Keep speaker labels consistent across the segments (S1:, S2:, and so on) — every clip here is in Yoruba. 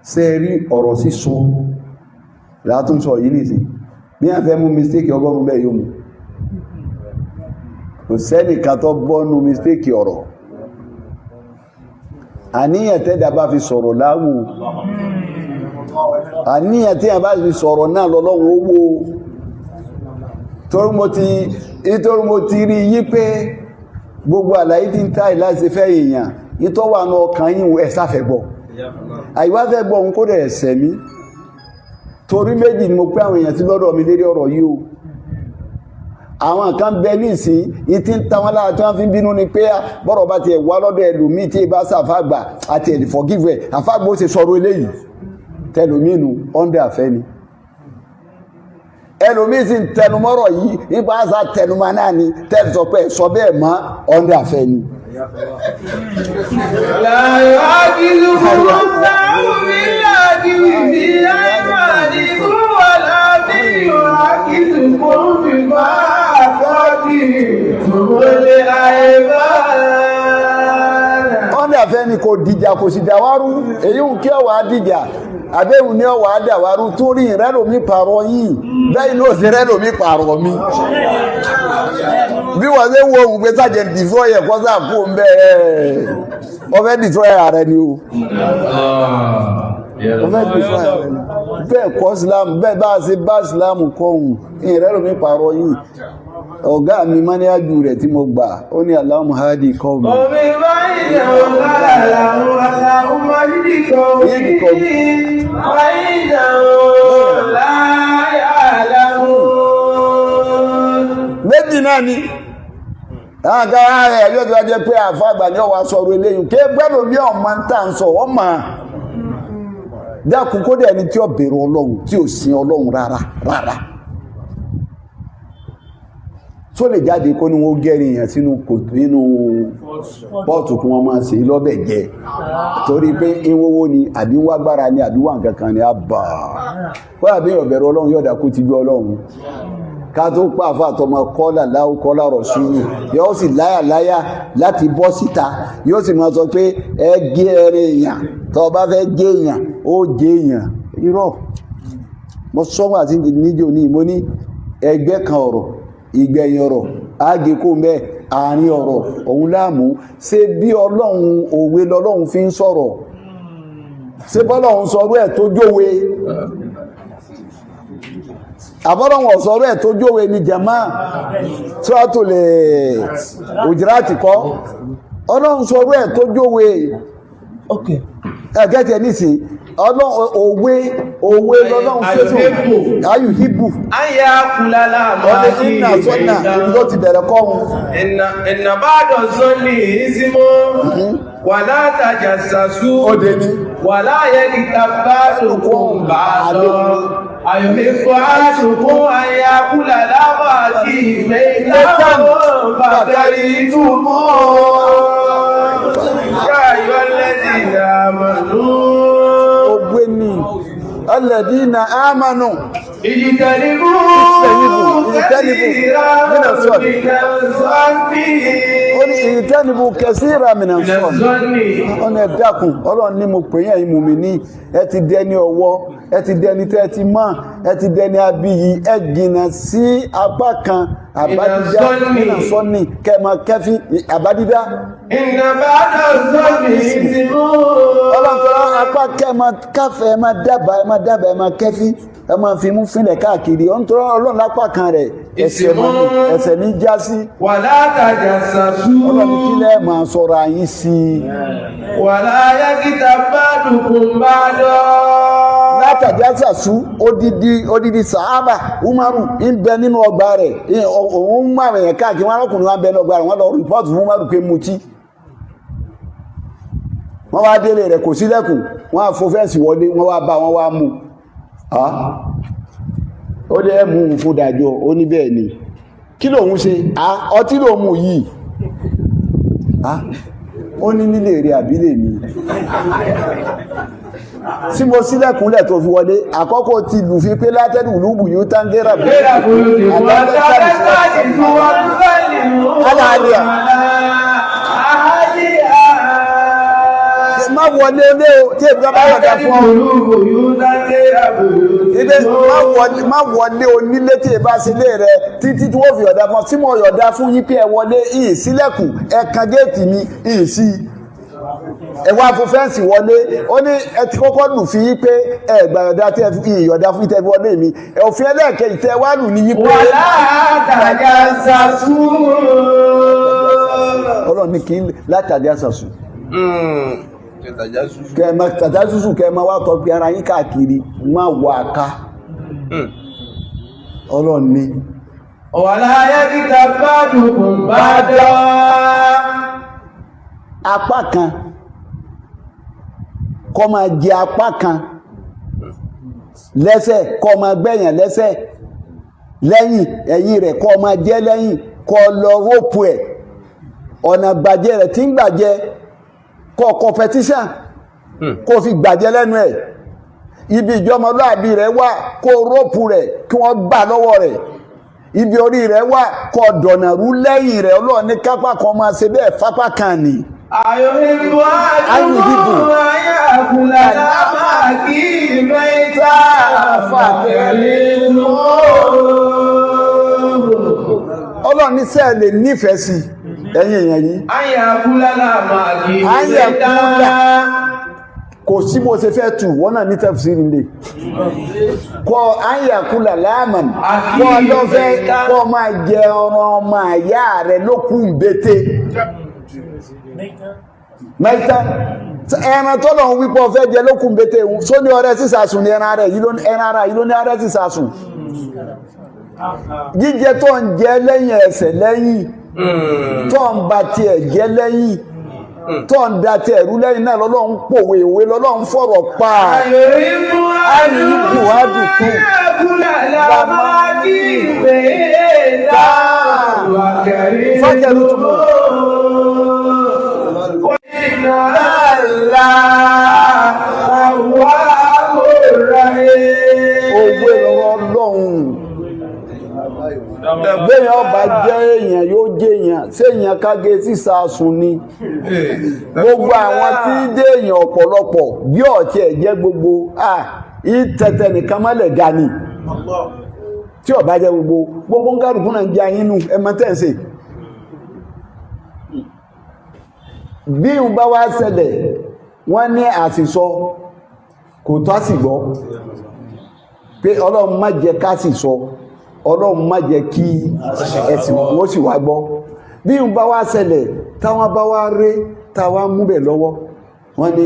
S1: Ṣe rí ọ̀rọ̀ sísọ látún sọ yìí nìsín, bí a fẹ́ mú mistake 100 bẹ́ẹ̀ yóò mú. Kò sẹ́nìkan tó bọ́nu mistake ọ̀rọ̀. Àníyàn tẹ́dà bá fi sọ̀rọ̀ láwù, àníyàn tí a bá fi sọ̀rọ̀ náà lọ́lọ́run owó. Torí mo ti rí yí pé gbogbo àlàyé tí ń táì láti fẹ́ èèyàn ìtọ́ wà ní ọkàn yíò, ẹ̀ sáfẹ́ gbọ́, àìwá fẹ́ gbọ́ òun kó dẹ̀ ẹ̀sẹ̀ mi. Torí méjì ni mo pé àwọn èèyàn sí lọ́dọ̀ mi lérí ọ̀rọ̀ yìí o. Àwọn kan bẹ ní ìsìn ìtí ń ta wọn lára tí wọ́n fi ń bínú ni pé bọ́rọ̀ bá ti ẹ̀ wá lọ́dọ̀ ẹlòmíì tí ì bá sàfàgbà àti ẹ̀ forgive ẹ̀, àfàgbà ó ṣe sọ̀rọ̀ eléyìí tẹlòmínú ọ́ndẹ̀ àfẹ́ ni. Ẹlòmíì sì ń tẹnumọ́rọ̀ yìí nípa àṣà tẹnumọ́ náà ni tẹ́lẹ̀ sọ pé sọ bẹ́ẹ̀ mọ́, ọ́ndẹ̀ àfẹ́ ni.
S2: لا يؤاخذكم الله باللغو في أيمانكم ولكن يؤاخذكم بما عقدتم الأيمان.
S1: Ọ́ndẹ̀ àfẹ́ ni, kò dìjà, kò sì dàwárú. Èyí ń kí ọ̀wà dìjà, àbẹ́hùn ní ọ̀wà dàwárú torí ìrẹ́lòmí pààrọ̀ yìí bẹ́ẹ̀ ní òsì rẹ́lòmí pààrọ̀ mi. Bí wọ́n ṣe ń wo òun pé sájẹ̀ destroy ẹ̀ kọ́ sáà kú ń bẹ́ẹ̀, wọ́n fẹ́ destroy ààrẹ ni o, wọ́n fẹ́ destroy ààrẹ ni. Bẹ́ẹ̀ kọ́ Islam, bẹ́ẹ̀ bá a ṣe bá Islam kọ́ òun ìrẹ́lòmí pààrọ̀ yìí. Ọ̀gá mi, mọ́níájú rẹ̀ tí mo gbà, ó ní Allahumma hadi qawmi.
S2: ومن بينهم اللهم اهد قومي فإنهم لا يعلمون.
S1: Méjì náà ni àwọn kan rẹ̀ ẹ̀yọ́ tó wá jẹ́ pé àfàgbà ní ọwà sọ̀rọ̀ eléyìí kí gbẹ́rù bí ọmọ ń tà ń sọ wọ́n mà dákun. Kó dẹ̀ ẹni tí ó bẹ̀rù Ọlọ́run, tí ò sin Ọlọ́run rárá rárá, tó lè jáde kó ní wọ́n gẹ́rin èèyàn sínú kòtò nínú pọ́ọ̀tù kí wọ́n máa ṣe lọ́bẹ̀ jẹ, torí pé ìwówó ni àbí wágbára ni àbí wà nǹkan kan ni a bà kó àbí ọ̀bẹ̀rù Ọlọ́run yọ̀dà kó ti gbé Ọlọ́run ká tó pa àfà àtọmọ kọ́là láwù kọ́là rọ̀ṣúlù, yóò sì láyà láyà láti bọ́ síta, yóò sì máa sọ pé ẹ gé ẹrin èèyàn, tó bá fẹ́ gé èèyàn, ó gé èèyàn. Irọ́ mo sọ́wọ́n àti níjò ní mo ní ẹgbẹ́ kan ọ̀rọ̀, ìgbẹ̀yìn ọ̀rọ̀ ágé kó mẹ́, àárín ọ̀rọ̀ òun láàmú. Ṣé bí Ọlọ́run òwe lọ́lọ́run fi ń sọ̀rọ̀? Ṣé bọ́lọ́run sọ̀rọ̀ ẹ̀ tó jówe? Àbọ́lọ́run ọ̀sọ̀rọ̀ ẹ̀ tó jówe ni jama tí wọ́n tó lè òjìrá ti kọ́. Ọlọ́run sọ̀rọ̀ ẹ̀ tó jówe ẹ̀gẹ́tẹ̀ nísìn, Ọlọ́run òwe òwe lọ́lọ́run fẹ́sùn ayù híbù.
S2: Ayé akúlálà.
S1: Ọdẹ iná sọ́nà ibi tó ti bẹ̀rẹ̀ kọ́ wọn.
S2: Inna ba'da zanni ismun wala tajassasu.
S1: Ó dé ní.
S2: Wala yaghtab ba'dukum ba'dan ayuhibbu ahadukum an ya'kula lahma akhihi maytan fakarihtumuh ya ayyuhalladhina amanu.
S1: Ògbé ní alladhina amanu.
S2: Ijtanibu
S1: اجتنبوا من الظن.
S2: من الظن.
S1: Ó ní ijtanibu kathira min az-zann. Ọ̀nà ẹ̀dákun, Ọlọ́run ní mo pè yín, ẹ̀yin mùmínì, ẹ ti dẹni ọwọ́, ẹ ti dẹni tẹ́ ẹ ti mọ̀, ẹ ti dẹni abiyì, ẹ jìnnà sí apá kan àbádídá. Nínú sọ́ni kẹmọ kẹfí àbádídá.
S2: Inna ba'da zanni ismun.
S1: Ọlọ́run tó apá kẹmọ káfẹ́, ẹ máa dábàá, ẹ máa dábàá, ẹ máa kẹfí, ẹ máa fi mú fínlẹ̀ káàkiri. Ọ̀n tó Ọlọ́run lápá kan rẹ̀ ẹ̀ṣẹ̀ mọ́ ni, ẹ̀ṣẹ̀ ní já sí.
S2: Wala tajassasu.
S1: Ọlọ́run kílẹ̀ máa sọ̀rọ̀ àyín sí i.
S2: Wala yaghtab ba'dukum ba'dan.
S1: Látàjásàsú, odidi sàábà Umaru ń bẹ nínú ọgbà rẹ̀, òun mú àwọn èèyàn káàkiri wọn. Arákùnrin wa ń bẹ nínú ọgbà rẹ̀, wọ́n lọ report fún Umaru pé mutí. Wọ́n wá délé rẹ̀, kò sílẹ̀kùn, wọ́n á fò fence wọlé, wọ́n wá bá wọ́n wá mú. Ó dé mú un fún dájọ́, ó ní bẹ́ẹ̀ ni. Kí lòun ṣe? Ọtí lòun mú yìí. Ó ní nílé rẹ̀ àbílẹ̀ mi tí mo sílẹ̀kùnlẹ̀ tó fi wọlé àkọ́kọ́ ti lù fi pé látẹ́dù lúbù yóò tán gẹ́rà bí
S2: Gẹ́rà buyutikum hatta tasta'nisu wa tusallimu
S1: Ala ahliha.
S2: ala ahliha.
S1: Má wọlé ilé o tí èmi bá yọ̀dá fún ọ. Ilé má wọlé onílé tí èbá sí ilé rẹ títí tí wọ́n fi yọ̀dá fún ọ. Tí mo yọ̀dá fún yín pé ẹ wọlé ìyìn sílẹ̀kùn, ẹ kan géètì mi ìyìn sí ẹ wá fún fẹ́ǹsì wọlé. Ó ní ẹ ti kọ́kọ́ lù fi yí pé ẹ gbà yọ̀dá tí ẹ fi ìyọ̀dá fún tẹ́ fi wọlé mi. Ẹ òfin ẹlẹ́ẹ̀kejì tẹ́ wá lù ní yí pé
S2: ولا تجسسوا.
S1: Ọlọ́run ní kí látàdí àṣàṣù kẹmọ tàdásùsù kẹmọ wá tọ́ pé ara yín káàkiri má wọ àká. Ọlọ́run ní
S2: ولا يغتب بعضكم بعضا.
S1: Apá kan kọ́ máa jẹ apá kan lẹ́sẹ̀, kọ́ máa gbẹ̀yàn lẹ́sẹ̀ lẹ́yìn, ẹ̀yìn rẹ̀ kọ́ máa jẹ́ lẹ́yìn, kọ́ lọ rópù ẹ̀, ọ̀nà gbàjẹ́ rẹ̀ tí ń gbàjẹ́, kọ́ competition kó fi gbàjẹ́ lẹ́nu ẹ̀, ibi ìjọmọlúàbí rẹ̀ wà, kó rópù rẹ̀ kí wọ́n gbà lọ́wọ́ rẹ̀, ibi orí rẹ̀ wà, kó dọ̀nà rú lẹ́yìn rẹ̀. Ọlọ́run ní kápá kan máa ṣe bẹ́ẹ̀ fápá kan nì.
S2: أيحب أحدكم أن يأكل لحم أخيه ميتا فكرهتموه.
S1: Ọlọ́run ní sẹ́ẹ̀ lè nífẹ̀ẹ́ sí ẹ̀yin èèyàn yìí?
S2: أن يأكل لحم أخيه
S1: أن يأكل.
S2: ميتا.
S1: Kò sí bó ṣe fẹ́ tù wọ́n náà ní tafsiri lè kọ́ ayàkúlà láàmàn kọ́ lọ́fẹ́ kọ́ máa jẹ ọ̀rọ̀ ọmọ àyá rẹ̀ lókùn bété mẹ́ta. Ẹran tọ́lọ̀ ń wípọ̀ fẹ́ jẹ lókùn bété só ní ọrẹ sísàsùn ní ẹran rẹ̀ yìí ló ní ẹran ara yìí ló ní ọrẹ sísàsùn. Jíjẹ tó ń jẹ lẹ́yìn ẹsẹ̀ lẹ́yìn, tó ń ba tiẹ̀ jẹ́ lẹ́yìn, tó ń da tiẹ̀ rú lẹ́yìn náà, lọ́lọ́run pòwe ìwé, lọ́lọ́run fọ̀rọ̀ pa.
S2: أيحب أحدكم أن يأكل لحم أخيه ميتا فكرهتموه. وإن الله تواب رحيم.
S1: Òwe lọ́rọ̀ Ọlọ́run. Bẹ́ẹ̀ ọba jẹ́ èèyàn, yóò jẹ́ èèyàn. Ṣé èèyàn kágé sísàsùn ni? Gbogbo àwọn tí dé èèyàn ọ̀pọ̀lọpọ̀ bí ọ̀tí ẹ̀ jẹ́ gbogbo ìtẹ̀tẹ̀ nìkan mọ́lẹ̀ ga ni. Tí ọba jẹ́ gbogbo, gbogbo ń kárùkú náà ń jẹ́ ayínú ẹmọ tẹ́ǹsì. Bí n bá wá ṣẹlẹ̀, wọ́n ní àsìsọ kò tó àsìgbọ́ pé Ọlọ́run má jẹ́ ká sì sọ, Ọlọ́run má jẹ́ kí ẹ̀sìn wọ́n sì wá gbọ́. Bí n bá wá ṣẹlẹ̀, táwọn bá wá ré, táwọn mú bẹ̀ lọ́wọ́, wọ́n ní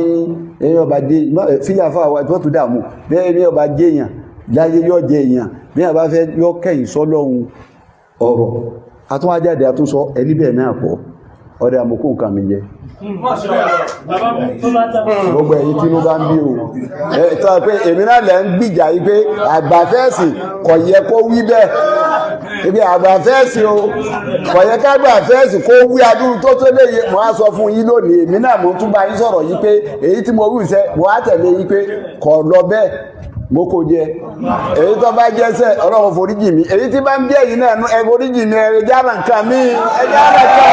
S1: ẹ̀yìn ọba dé fíyà fáwọn tó tún dààmú bẹ́ẹ̀ ní ọba jẹ́ èèyàn láyé, yọ́ jẹ èèyàn bí wọ́n bá fẹ́ yọ́ kẹ́yìn sọ́lọ́run. Ọ̀rọ̀ àtúnwájáde àtúnsọ ẹni bẹ́ẹ̀ náà kọ́ ọdẹ àmókù nǹkan mi jẹ. Gbogbo ẹ̀yin tí ló bá ń bí o ẹ tọ́ pé èmi náà lẹ́ ń gbìjà yìí pé àgbàfẹ́ẹ̀sì kò yẹ kó wí bẹ́ẹ̀, ibi àgbàfẹ́ẹ̀sì o, kò yẹ ká gbàfẹ́ẹ̀sì kó wí adúrú tó tó léye. Mo á sọ fún yín lónìí, èmi náà mo tún bá yín sọ̀rọ̀ yìí pé èyí tí mo wí sẹ́, mo á tẹ̀lé yín pé kò lọ bẹ́ẹ̀, mo kò jẹ. Èyí tó bá jẹ́sẹ̀, Ọlọ́run foríjì mi. Èyí tí bá ń bí ẹ̀yin náà ẹ foríjì mi. Ẹ jára nǹkan mi, ẹ jára nǹkan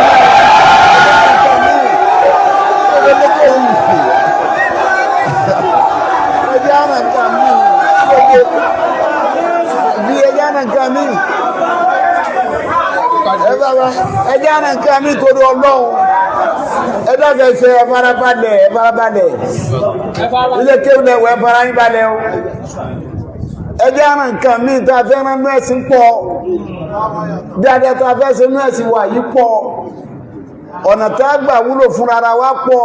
S1: mi, ẹ jára nǹkan mi, bí ẹ jára nǹkan mi, ẹ bá ẹ jára nǹkan mi torí Ọlọ́run. Ẹ dákẹ́ ṣe, ẹ farabalẹ̀, ẹ farabalẹ̀. Ilé kéwìlẹ̀ wẹ̀, fara yín balẹ̀ o. Ẹ jára nǹkan mi tá a fẹ́ràn nú ẹ̀sìn pọ̀ dáadáa, tá a fẹ́ ṣe nú ẹ̀sìn wà yí pọ̀, ọ̀nà tá a gbà wúlò fún ara wa pọ̀,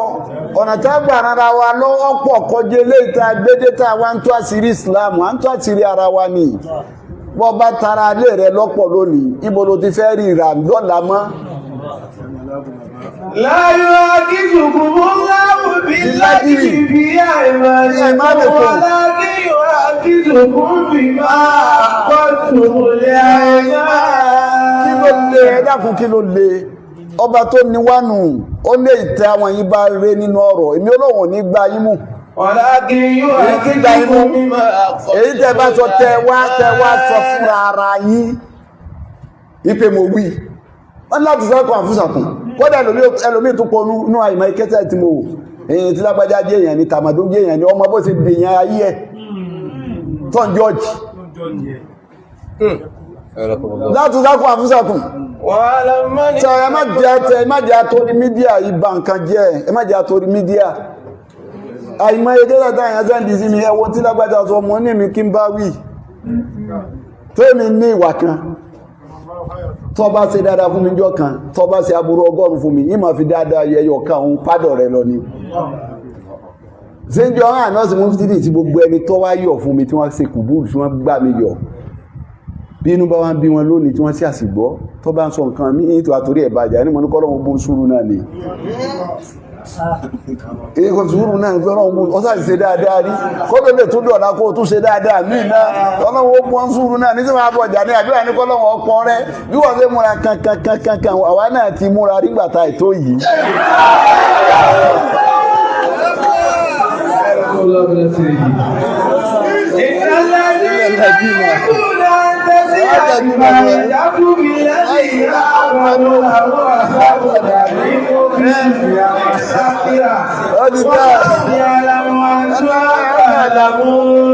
S1: ọ̀nà tá a gbà rárá wa lọ́wọ́ pọ̀ kọjá eléyìí tá a gbédé tá a wá ń tó àṣírí Islam, à ń tó àṣírí ara wa ni. Bọ́ bá tara ilé rẹ lọ́pọ̀ lónìí, ibo ló ti fẹ́ rí ìrà lọ́la mọ́?
S2: لا يؤاخذكم الله باللغو في أيمانكم ولكن يؤاخذكم بما عقدتم
S1: Kí ló
S2: الأيمان.
S1: lè? Ẹ dákun, kí ló lè? Ọba tó ní wánu ó lé ìtẹ́ àwọn yìí bá ré nínú ọ̀rọ̀ èmi olóhùn ní gba yín mú.
S2: ولكن
S1: Èyí tí gba yín mú,
S2: يؤاخذكم بما
S1: èyí tẹ́ bá sọ, tẹ́ wá sọ fúnra ara yín ipe mo wí wọ́n láti sọ́kọ̀ àfúsàkùn. Kódà ẹlòmíì tó pọ̀ nínú àìmọ̀ ìkẹsẹ̀ tí mo wò. Èyí tí lágbájá jẹ́ èèyàn ni, tàmàdó jẹ́ èèyàn ni, ọmọ bó ṣe dèèyàn ayé ẹ̀ tọ́n jọ́ọ̀jì látún sákùn àfúsàkùn.
S2: واعلم من
S1: Sọ ẹ má jẹ́ àtẹ, ẹ má jẹ́ àtòrí media ìbá nǹkan jẹ́, ẹ má jẹ́ àtòrí media. Àìmọ̀ èdè látà àyàn sẹ́ndì sí mi, ẹwọ́n tí lágbájá sọ mọ́ ní mi kí n bá wí. Tẹ́mi ní ìwà kan, tó bá ṣe dáadáa fún mi jọ́ kan, tó bá ṣe aburú 100 fún mi, yìí máa fi dáadáa ẹyọ kan òun pádọ̀ rẹ lọ ni. Ṣé ń jọ hàn náà sí mú títì tí gbogbo ẹni tó wá yọ̀ fún mi, tí wọ́n ṣe kùbúrù, tí wọ́n gbà mí yọ̀, bí inú bá wá ń bí wọn lónìí, tí wọ́n sí àsìgbọ́ tó bá ń sọ nǹkan mí ní àtòrí ẹ̀ bàjá ní mọ̀ ní kọ́lọ́wọ́n bó ń sùúrù náà ni, èyí kò sùúrù náà ní kọ́lọ́wọ́n bó ọ́sà ṣe dáadáa rí kọ́lọ́ lè tún dọ̀la kó o tún ṣe dáadáa mí náà, kọ́lọ́wọ́n ó pọ́n sùúrù náà ní tí wọ́n á bọ̀ jà ní àdúrà ní kọ́lọ́wọ́n ọpọ́n rẹ bí wọ́n ṣe múra kankankankan, àwa náà ti múra nígbà tá ètò yìí.
S2: إن الذين يقولون أن تزيد الفاحشة بالذين آمنوا لهم عذاب أليم في الدنيا والآخرة.
S1: Ó ti dá.
S2: والله يعلم وأنتم لا تعلمون.